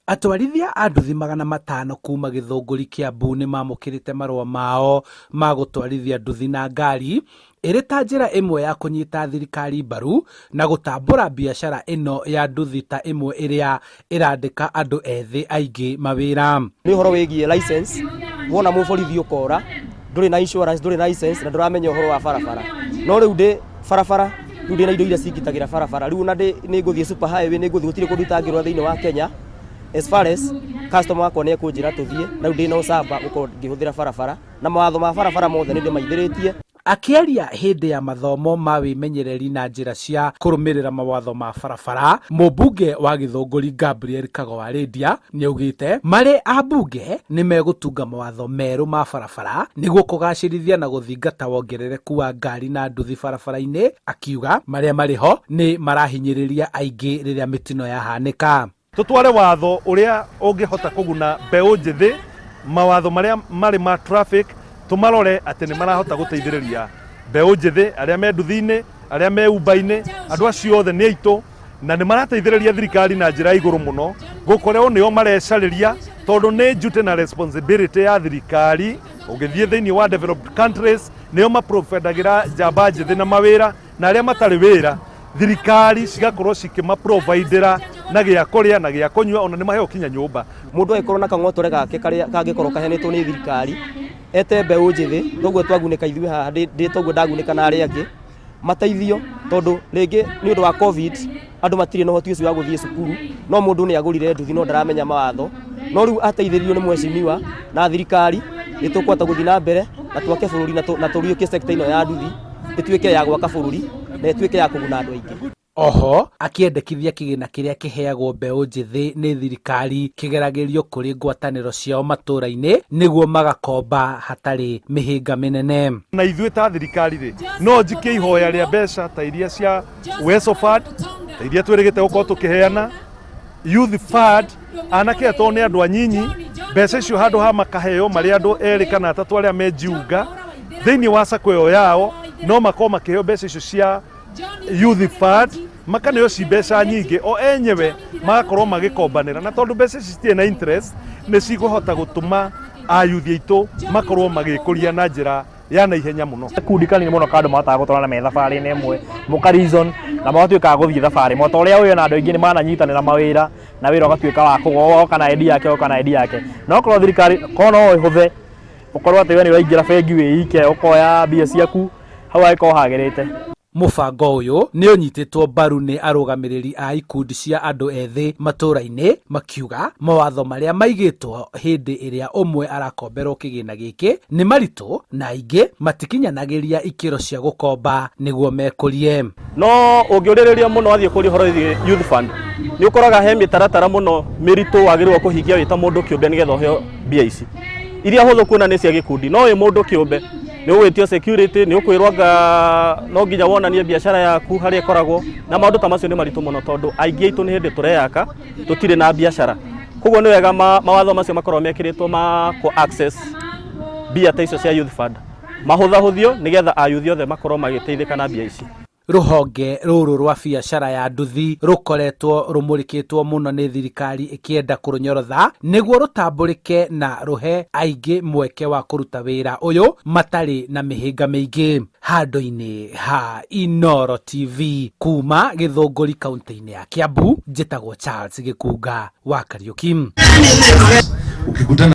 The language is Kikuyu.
Atwarithia a nduthi 500 kuma Gĩthũngũri Kiambu nĩmamũkĩrĩte marũa mao ma gũtwarithia nduthi na ngari ĩrĩ ta njĩra ĩmwe ya kũnyita thirikari mbaru na gũtambũra biacara ĩno ya nduthi ta ĩmwe ĩrĩa ĩrandĩka andũ ethĩ aingĩ mawĩra. Nĩ ũhoro wĩgiĩ license, wona mũborithi ũkora, ndũrĩ na insurance, ndũrĩ na license na ndũramenya ũhoro wa barabara. No rĩu ndĩ barabara, rĩu ndĩna indo iria cingitagĩra barabara, rĩu ona nĩ ngũthiĩ super highway, nĩ ngũthiĩ gũtirĩ kũndũ itangĩrora thĩinĩ wa Kenya, as far as customer wakwa nĩ ekũnjĩra tũthiĩ, na rĩu ndĩna ũcamba gũkorwo ngĩhũthĩra barabara, na mawatho ma barabara mothe nĩ ndĩmaithĩrĩtie. Akĩaria hĩndĩ ya mathomo ma wĩmenyereri na njĩra cia kũrũmĩrĩra mawatho ma barabara, mũmbunge wa Gĩthũngũri Gabriel Kago wa Rĩndia nĩaugĩte marĩ ambunge nĩmegũtunga mawatho merũ ma barabara nĩguo kũgacĩrithia na gũthingata wongerereku wa ngari na nduthi barabara-inĩ, akiuga marĩa marĩ ho nĩ marahinyĩrĩria aingĩ rĩrĩa mĩtino yahanĩka. Tũtware watho ũrĩa ũngĩhota kũguna mbeũ njĩthĩ, mawatho marĩa marĩ ma traffic tũmarore atĩ nĩ marahota gũteithĩrĩria mbeũ njĩthĩ, arĩa me nduthi-inĩ, arĩa me Uber-inĩ, andũ acio othe nĩ aitũ na nĩ marateithĩrĩria thirikari na njĩra ya igũrũ mũno, gũkorwo nĩo marecarĩria tondũ nĩ duty na responsibility ya thirikari. Ũngĩthiĩ thĩinĩ wa developed countries nĩo maprovidagĩra njamba njĩthĩ na mawĩra, na arĩa matarĩ wĩra thirikari cigakorwo cikĩmaprovidĩra na gĩa kũrĩa na gĩa kũnyua, ona nĩ maheo kinya nyũmba. Mũndũ angĩkorwo na kang'otore gake karĩa kangĩkorwo kaheanĩtwo nĩ thirikari, ete mbeũ njĩthĩ, toguo twagunĩka ithuĩ haha, ndĩ toguo ndagunĩka na arĩa angĩ, mateithio tondũ rĩngĩ nĩ ũndũ wa Covid andũ matirĩ na ũhoti ũcio wa gũthiĩ cukuru, no mũndũ nĩ agũrire nduthi no ndaramenya mawatho, no rĩu ateithĩrĩrio nĩ mheshimiwa na thirikari nĩ tũkũhota gũthiĩ na mbere na twake bũrũri na tũriũkie sector ĩno ya nduthi ĩtuĩke ya gwaka bũrũri na ĩtuĩke ya kũguna andũ aingĩ. Oho akĩendekithia kĩgĩna kĩrĩa kĩheagwo mbeũ njĩthĩ nĩ thirikari kĩgeragĩrio kũrĩ ngwatanĩro ciao matũũra-inĩ nĩguo magakomba hatarĩ mĩhĩnga mĩnene. Na ithuĩ ta thirikari rĩ, no njikie ihoya rĩa mbeca ta iria cia Uwezo Fund, ta iria twĩrĩgĩte gũkorwo tũkĩheana, Youth Fund, anake aya tondũ nĩ andũ anyinyi, mbeca icio handũ ha makaheo marĩ andũ erĩ kana atatũ arĩa mejiunga thĩinĩ wa sacco ĩyo yao, no makorwo makĩheo mbeca icio cia Youth Fund, makaneo ci mbeca nyingĩ o enyewe magakorwo magĩkombanĩra, na tondũ mbeca ici citirĩ na interest nĩ cigũhota gũtũma ayuthi aitũ makorwo magĩkũria na njĩra ya naihenya mũno. Gakundi kanini mũno ka andũ mahotaga gũtwarana me thabarĩ-inĩ ĩmwe, mũka reason na magatuĩka a gũthiĩ thabarĩ ĩmwe. Ta ũrĩa ũĩ ona andũ aingĩ nĩ mananyitanĩra mawĩra na wĩra ũgatuĩka wa kũgwa, oka na idea yake, oka na idea yake. No okorwo thirikari, korwo no ĩhũthe, ũkorwo atĩ we nĩ ũraingĩra bengi wĩ ike, ũkoya mbia ciaku, hau hagĩkorwo hagĩrĩte. Mũbango ũyũ nĩ ũnyitĩtwo mbaru nĩ arũgamĩrĩri a ikundi cia andũ ethĩ matũũra-inĩ makiuga mawatho marĩa maigĩtwo hĩndĩ ĩrĩa ũmwe arakomberwo kĩgĩna gĩkĩ nĩ maritũ na aingĩ matikinyanagĩria ikĩro cia gũkomba nĩguo mekũrie. No ũngĩũrĩrĩria mũno wathiĩ kũria ũhoro wĩgiĩ Youth Fund, nĩ ũkoraga he mĩtaratara mũno mĩritũ wagĩrĩirwo kũhingia wĩ ta mũndũ kĩũmbe nĩgetha ũheo mbia ici. Iria hũthũ kuona nĩ cia gĩkundi, no wĩ mũndũ kĩũmbe nĩ ũgwĩtio security, nĩ ũkwĩrwo anga no nginya wonanie biacara yaku harĩa ĩkoragwo, na maũndũ ta macio nĩ maritũ mũno tondũ aingĩ aitũ nĩ hĩndĩ tũreyaka, tũtirĩ na biacara. Koguo nĩ wega mawatho macio makorwo mekĩrĩtwo ma kũ access mbia ta icio cia Youth Fund, mahũthahũthio nĩgetha ayuthi othe makorwo magĩteithĩka na mbia ici. Rũhonge rũrũ rwa biacara ya nduthi rũkoretwo rũmũrĩkĩtwo mũno nĩ thirikari ĩkĩenda kũrũnyorotha nĩguo rũtambũrĩke na rũhe aingĩ mweke wa kũruta wĩra ũyũ matarĩ na mĩhĩnga mĩingĩ. Handũ-inĩ ha Inooro TV kuma Gĩthũngũri kaunti-inĩ ya Kiambu, njĩtagwo Charles Gĩkunga wa Kariũki.